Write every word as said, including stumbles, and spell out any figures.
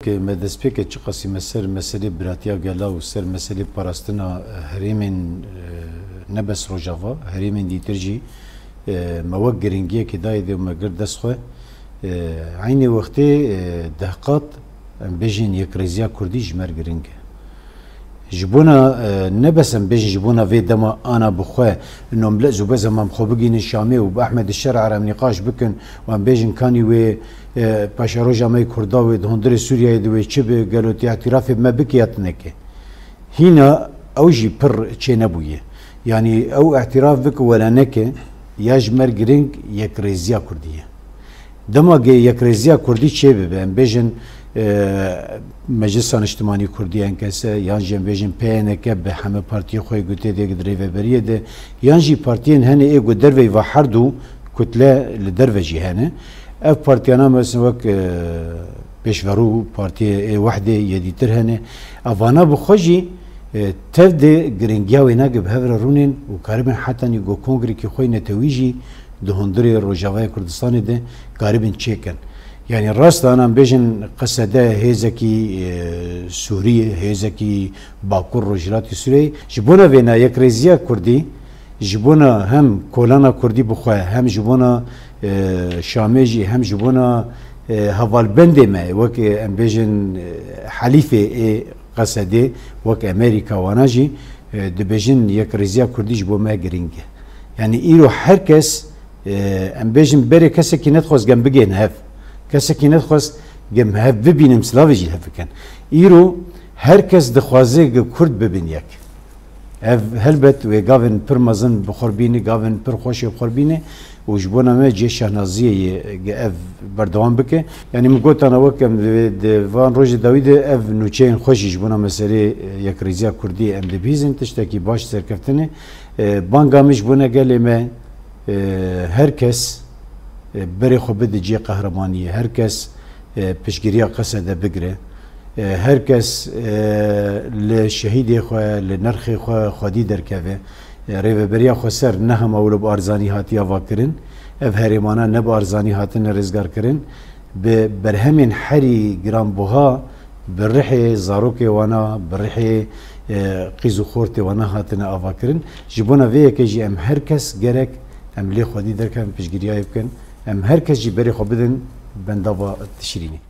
Me destpêke çiqasî me ser meselê biratiya gela û ser meselê parastina herêmên, e, ne bes Rojava, herêmên dîtir jî, e, me wek giringiyekê dayê de û me girt dest xwe. E, eynê wextê, e, dehqat, em bêjin, yekrêziya Kurdî ji me re giring e. Ji bona, e, ne bes em bêjin ji bona vê dema ana bi xwe, nomle zû bes em xwe bigihînin Şamê û bi Ehmed Şer'a re em nîqaş bikin û em bêjin kanî wê, e, paşeroja me yê Kurda wê di hundirê Sûriyeyê de wê çi bi, gelo tê îtirafê me bike ya tu neke. Hîna ew jî pir çênebûye. Yanî ew îtiraf bike wela neke, ya ji me re giring yekrêziya Kurdî ye. Dema ge yekrêziya Kurdî çêbibe, em bêjin, e, Meclisa Niştimanî Kurdî, N K S, yan jî em bêjin P N K bi heme partiyê xwe yê ku tê de di rêveberiyê de, yan jî partiyên hene ê ku derveyî ve her du kutle li derve jî hene. Ev partiyana mesela wek, e, Pêşverû, partiyê ê Wehdê, yê dîtir hene. Evana bi xwe jî, e, tev de giringiya wêna ge bi hev re rûnên û karibin hetanî ku kongrekî xwe yê netewî jî di hundirê Rojavayê Kurdistanê de karibin çêkin. Yanî rast ana em bêjin Qesede hêzekî, e, Sûrî ye, hêzekî Bakur Rojhilatê Sûriyeyê. Ji bona vêna yekrêziya Kurdî, ji bona hem kolana Kurdî bi xwe, hem ji bona, e, Şamê jî, hem ji bona, e, hevalbendê me, wek, e, em bêjin, e, helîfê ê Qesedê, wek Amerîka wana jî, e, dibêjin yekrêziya Kurdî ji bo me giring e. Yanî îro her kes, e, em bêjin berê kesekî nedixwest gem bigihên hev. Kesekî nedixwest gem hev bibînin, silavê jî hev bikin. Îro her kes dixwaze ge Kurd bibin yek. Ev helbet wê gavên pir mezin bi xwe bîne, gavên pir xweş ê bi xwe bîne û ji bona me cihê şehnaziyê ye ge ev berdewam bike. Yanî min gotana wek em di, di van rojê dawî de ev nûçeyên xwe jî ji bona meselê, e, yekrêziya Kurdî em dibihîzin, tiştekî baş serkeftin e. E, banga min ji bona gelê me, e, her kes, e, berê xwe bide cihê qehremaniyê. Her kes, e, piştgiriya Qesede bigire. E, her kes, e, li şehîdê xwe, li nirxê xwe xwedî derkeve. E, Rêveberiya Xweser ne hema wilo bi arzanî hatiye avakirin. Ev herêmana ne bi arzanî hatine rêzgarkirin. Bi berhemên herî giranbuha, bi rihê zarokê wana, bi rihê, e, qîz û xortê wana hatine avakirin. Ji bona vê yekê jî em her kes gerek em lê xwedî derkevin, piştgiriyayê bikin. Em her kes jî berê xwe bidin bendava Tişrînê.